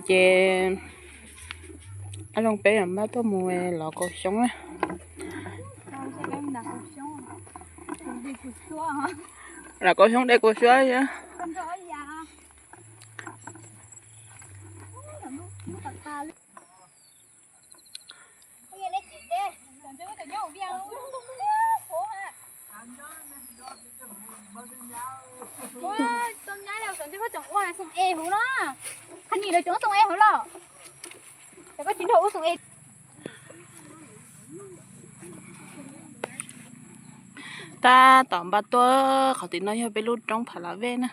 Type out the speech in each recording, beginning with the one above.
Ces ab zoo peb mam npaj tuaj mus lov kaus xyoob na. Lov kaus xyoob de kaus xyoob. Tab tom npaj tuaj, qhov tim no yog peb lub roob Pha La Vej na.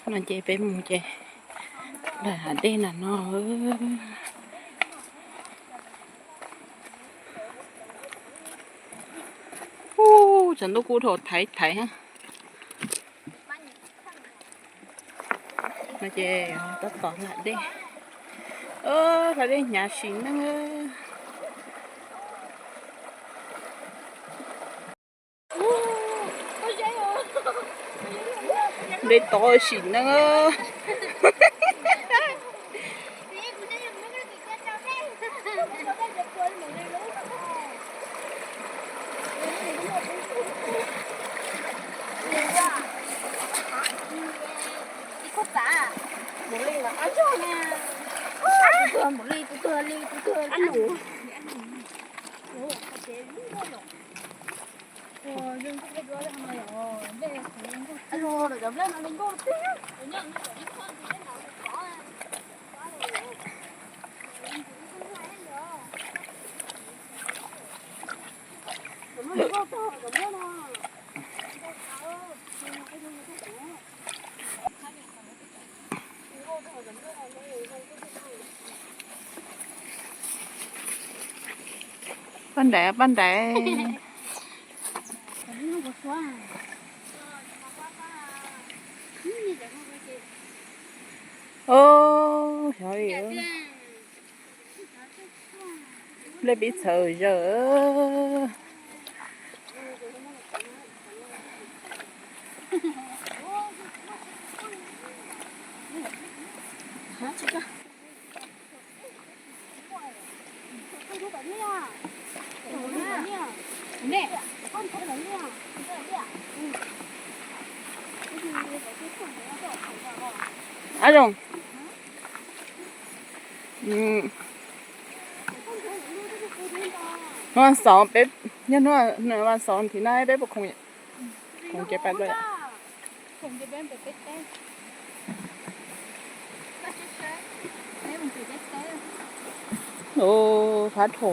No ces peb mus ces lam dej nram no. Ub, tshav ntuj kub dhau thaiv thaiv. No ces tab tom lam dej. Hlawv dej hnyav sim neej. Dej tov sim neej. Paj nraim, paj nraim. Ub, xyov li. Nplej pib txhawv zawg. Ab zoo. Hnub vas xaum peb, yog hnub vas xaum thib no peb puas khoom, khoom ces pais dua. Ub, fab rho.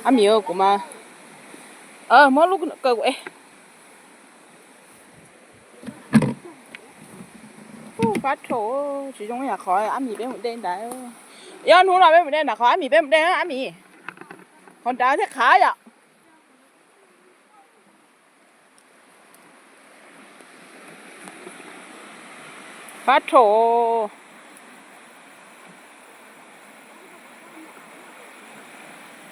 Ab mim, kuv mas, muab lub kaw kuv ev. Ub, fab rho, tsis zoo yam qhov ab mim peb mus de ntawd. Yog hnub no peb mus de ntawm qhov ab mim peb mus de, ab mim, qhov nrad thiaj qhav yom. Fab rho.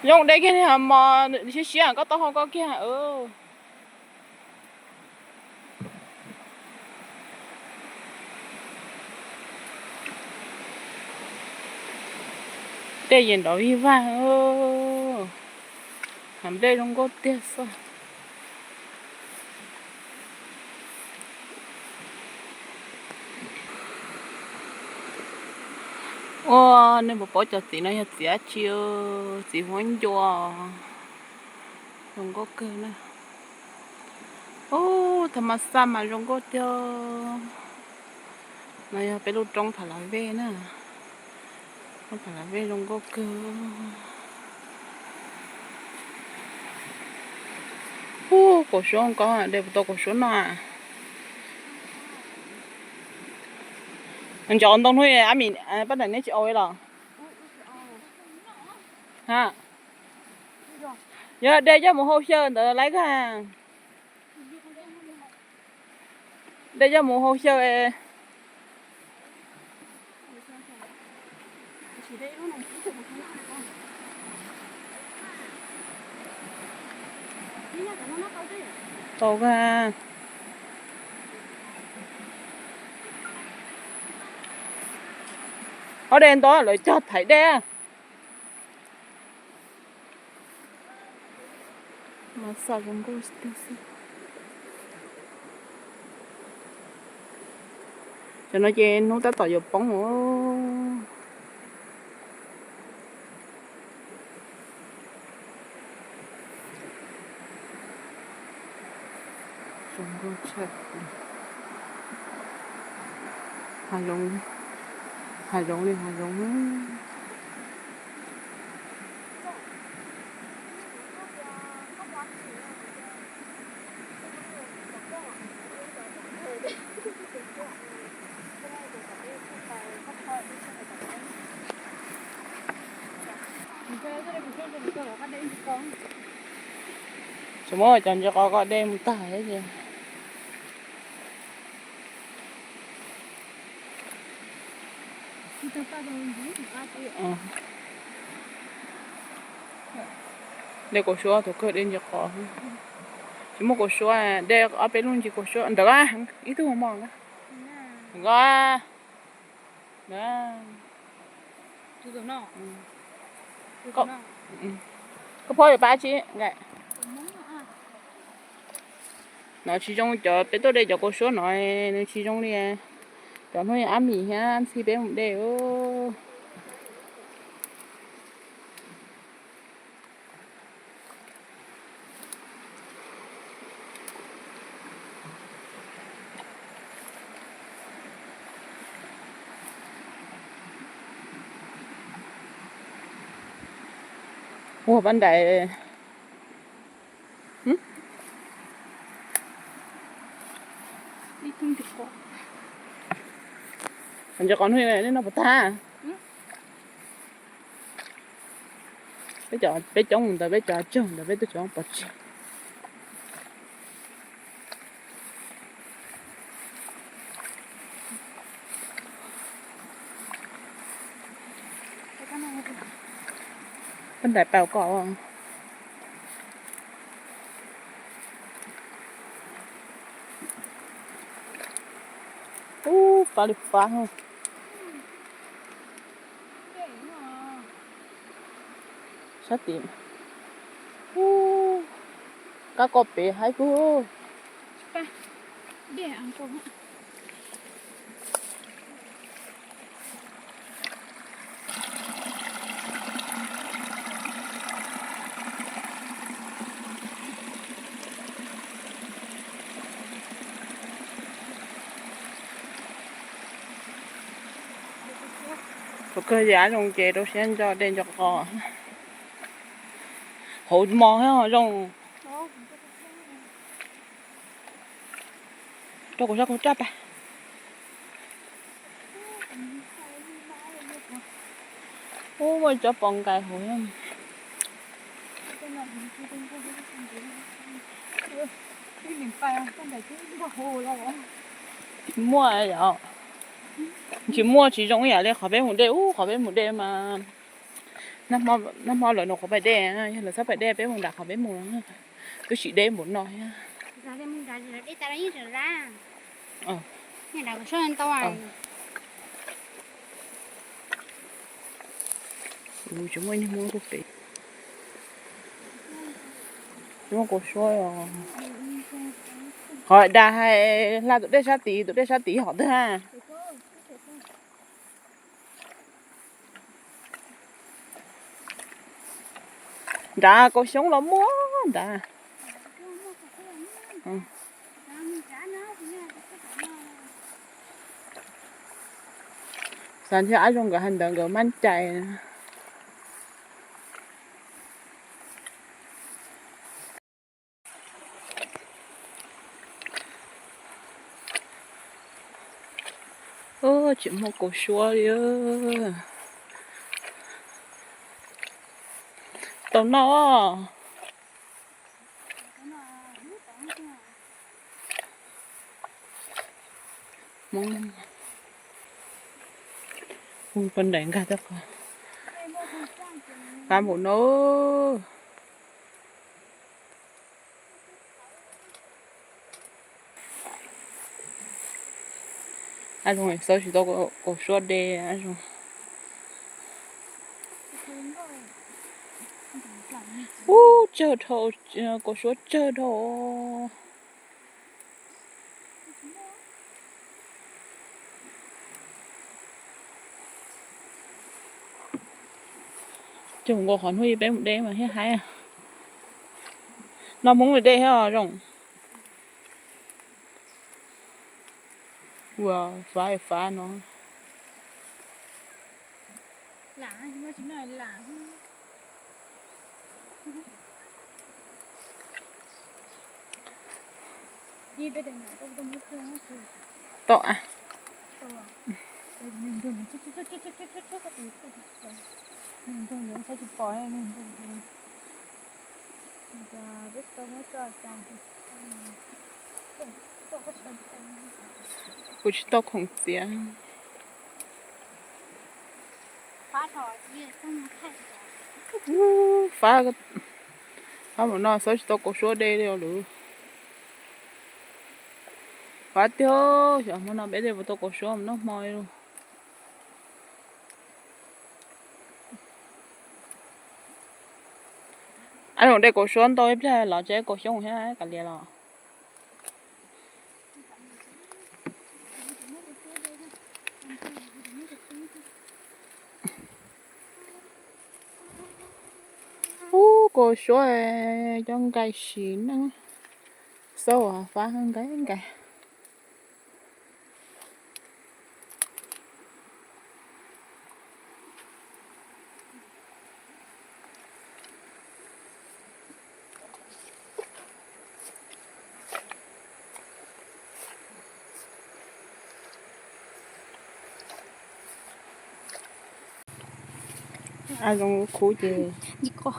Zoo de kiag li mos siab siab koj taub hau koj kiag. Tej yeej nrov vij vag. Hav nplej zoo nkauj tiag xwb. Ua, nej puas paub cov txiv no yog txiv dab tsi? Txiv huab ncua. Zoo nkauj kawg na. Ub, tha ma xaj mas zoo nkauj tiag. No yog peb lub roob Pha La Vej na. Roob Pha La Vej zoo nkauj kawg. Ub, kaum suab ko, de puas tau kaum suab no. Ncov ntoo hnub ab mim pab daim neb tsis au los? Ha, yog de coj mus hau xyaw ntawd laib kag. De coj mus hau xyaw. Tau ka. Ob dej nto lawv cog thaiv dej. Cov no ces hnub tab tom yuav poob os. Hav zoov, hav zoov li hav zoov. Tsis muab cov ntsis qos kom dej mus tag thiab ces. Dej kaus suab thaum kawg dej ntsis qos. Tsis muaj kaus suab, dej ob peb lub ntsis kaus suab ntawd, ib tug mos na. Koj phob yuav pab tsi nkaim. No tsis zoo, cov peb tuaj de cov kaus suab no nws tsis zoo li. Cov hnub ab mis thiab ntxhi peb mus de. Ua pab ntais. Ntsis qos hnub nej noj puas tag? Peb cov, peb coob ntawd, peb cov tsawg ntawd, peb tuaj cov pov tseg. Pab ntais paus kom. Ub, pab li pab. Sab tim. Ub, kab koj pem haib kub. Thaum kawg ces ab zoo ces rau siab ntso de ntsis qos. Hauv mos thiab zoo. Rau kuv sab kuv raj pas. Ub, muaj tsob pov nqaij hauv. Tsis muaj yom. Tsis muaj tsis zoo ib yam li qhov peb mus de, ub, qhov peb mus de mas nag hmo lawv nov qhov pais de, yog lawv txhob pais de peb mus nram qhov peb mus, twb tsis deb npaum no thiab. Tsis muaj, muaj kaus suab os. Qhov dag hais hla tus dej sab tid, tus dej sab tid hom twg ha. Nrad kaus xyoob los muaj nrad. Xav ntshe ab zoo nkawd hais ntawd nkawd maj cai. Tsis muaj kaus suab li. Tau noj. Ua poj ntaim nkag tau qab npaum no. Ab zoo, xauj tsis tau kaus suab de. Ab zoo. Ub, tsawg dhau, kaus suab tsawg dhau. Ces nkaus qhov hnub peb mus de mas thiaj haib. No Hmoob li de thiab os zoo. Ua fav fav no. Tau. Kuv tsis tau khoom txiav. Fab, fab mus no xauj tsis tau kaus suab de li os lawm. Fab tiag, xyov hmo no peb de puas tau kaus suab mus noj hmo li. Ab zoo, de kaus suab ntau ib pliag los tsev kaus xyoob thiab kav liam los. Ub, kaus suab cov nqaij si neej, xauj fab nqaij nqaij. Ab zoo, khub ces ntsis qos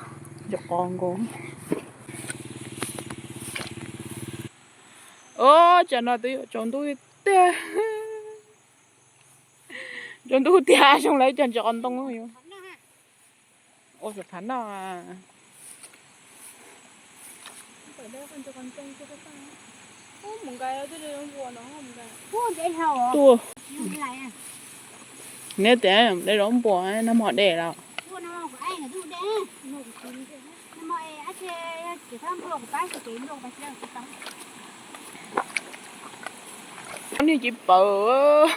nkaus. Ob, tsam no twb yuav tsaus ntuj tiag. Tsaus ntuj tiag, zoo lawv cog ntsis qos ntoo. Ua sub phav noj. Tuaj. Neb tias de zaub npua, nag hmo de los. Niag tsis paub.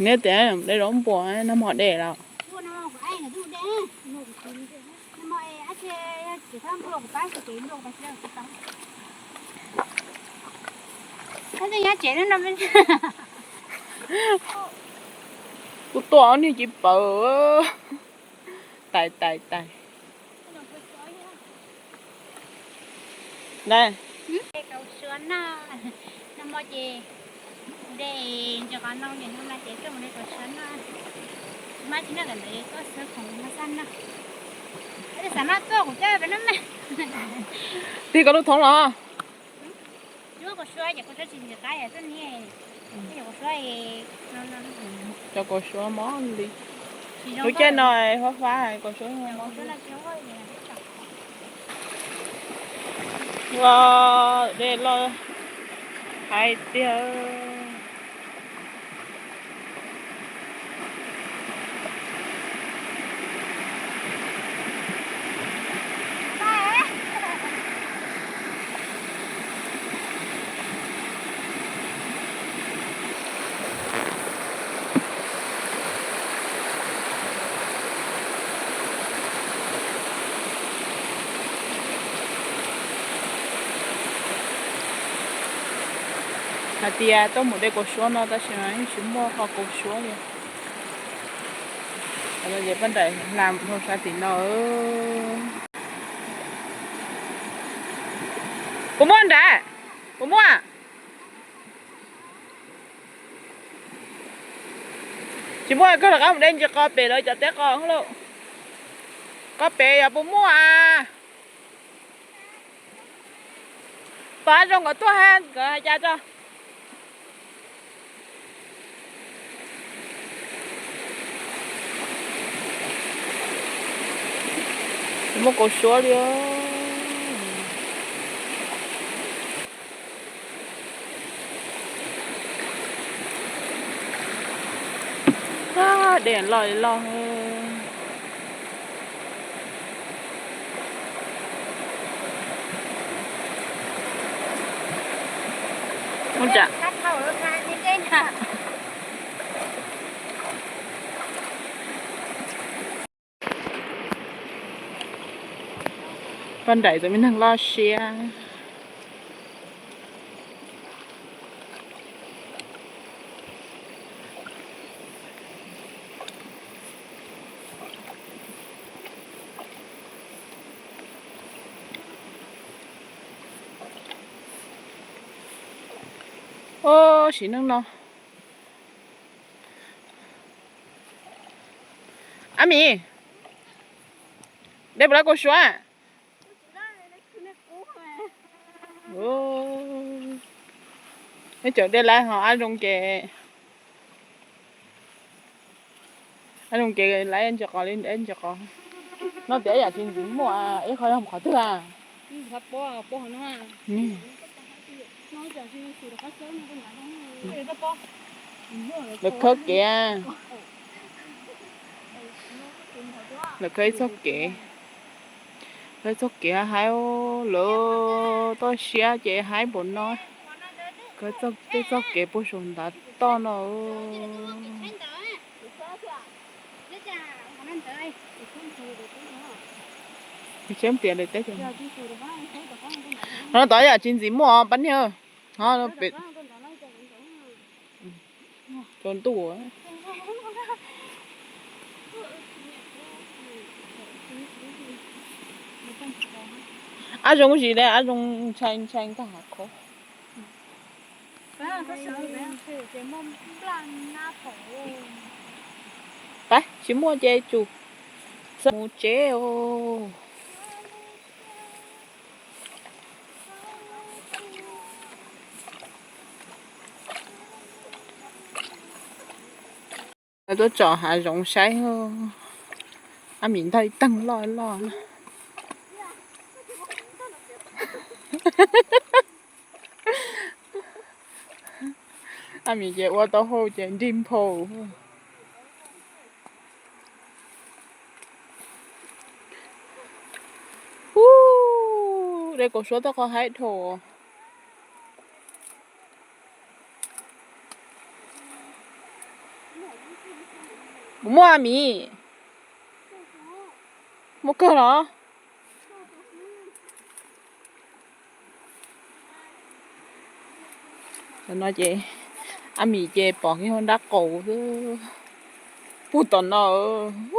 Neb tias de zaub npua, nag hmo de los. Kuv tuaj niag tsis paub. Tais tais tais. Kaus suab noj, nag hmo ces kuv de ntsis qos ntoo ces hnub no ces tuaj mus de kaus suab noj. Tsis muaj tsis noj kawm ntawv tuaj xwb, khoom no xab noj. Xav noj tuaj kuv coj peb noj mas. Tig koj lub thoob los. Muab kaus suab ces kaus suab tsis ntim qab yom, tuaj niam. Cov kaus suab mob li. Lub caij no fab fab kaus suab mob. Ua, de loj hais tiag. Hais tias tuaj mus de kaus suab no tab sis mas yeej tsis muaj qhov kaus suab li. Ces poj nraim hla mus dhau sab tim no. Puas muaj nraim? Puas muaj? Tsis muaj, koj rov qab mus de ntsis qos pem lawv cov teb qos lauj. Qos pem yog puas muaj a? Pab zoo nkawd tuaj ha, nkawd hais cas tso. Tsis muaj kaus suab li. Dej loj loj. Ua cas poj nraim txawm me neeg loj siab. Ub, sim neej no. Ab Mis, dej puas lab kaus suab? Ub, neb tseem dej lab ho ab zoo ces, ab zoo ces lab ntsis qos li ntsis qos. No tias yam tsis ntxiv muaj ib qho yog mus qhov twg a? Lawv khawb kev, lawv khawb ib txoj kev, khawb ib txoj kev haib, lawv toj siab ces haib npaum no. Khawb tej txoj kev puag saum ntav toj no. Tseeb tias lawv teb, no tod yam tsis ntxiv muaj pab niag. Tsaus ntuj. Ab zoo zis li, ab zoo ntshai ntshai nkag hav qhov. Pab tsis muaj ces tsum mus tsev os. Tuaj tsom hav zoov saib, ab mis ntog ib teeg loj loj. Ab mis ces ua tau hau ces nrig nphau. Ub, dej kaus suab tau qhov haib dhau. Kuv muaj, Mis, muaj kawg los? No ces ab mis ces pom kiag nrab qaum xwb, puag tom no.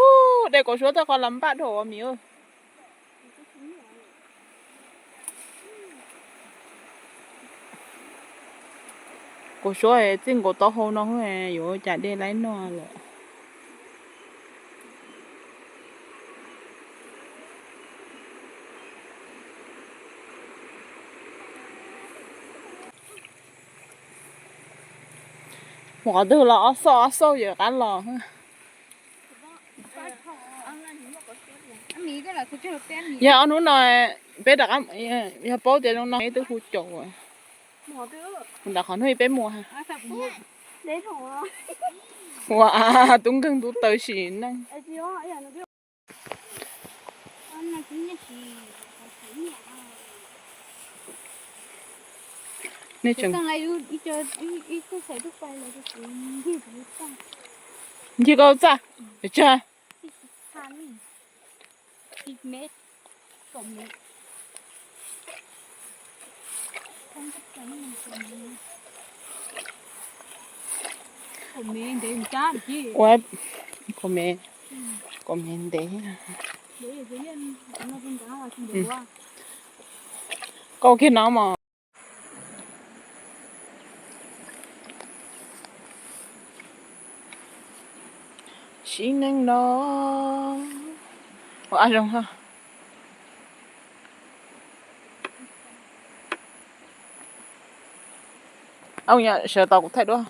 Ub, dej kaus suab tau qhov los npaj dhau, Mis. Kaus suab txij nkaus taub hau no yuav cas dej laib noj lawm. Mus qhov twg los ob xauj ob xauj yawm qab los. Yog ob hnub no peb rov qab, yog paub tias zoo no twb hu caum. Mus nram qhov hnub peb mus. Ua, tub nkeeg tub taw sim neej. Nej tseem ncig koj txaj tsag. Ua, kom me, kom me ntev. Koj ua kiag no mos. Sim neej no ua ab zoo. Sawv tau kuv thaij duab.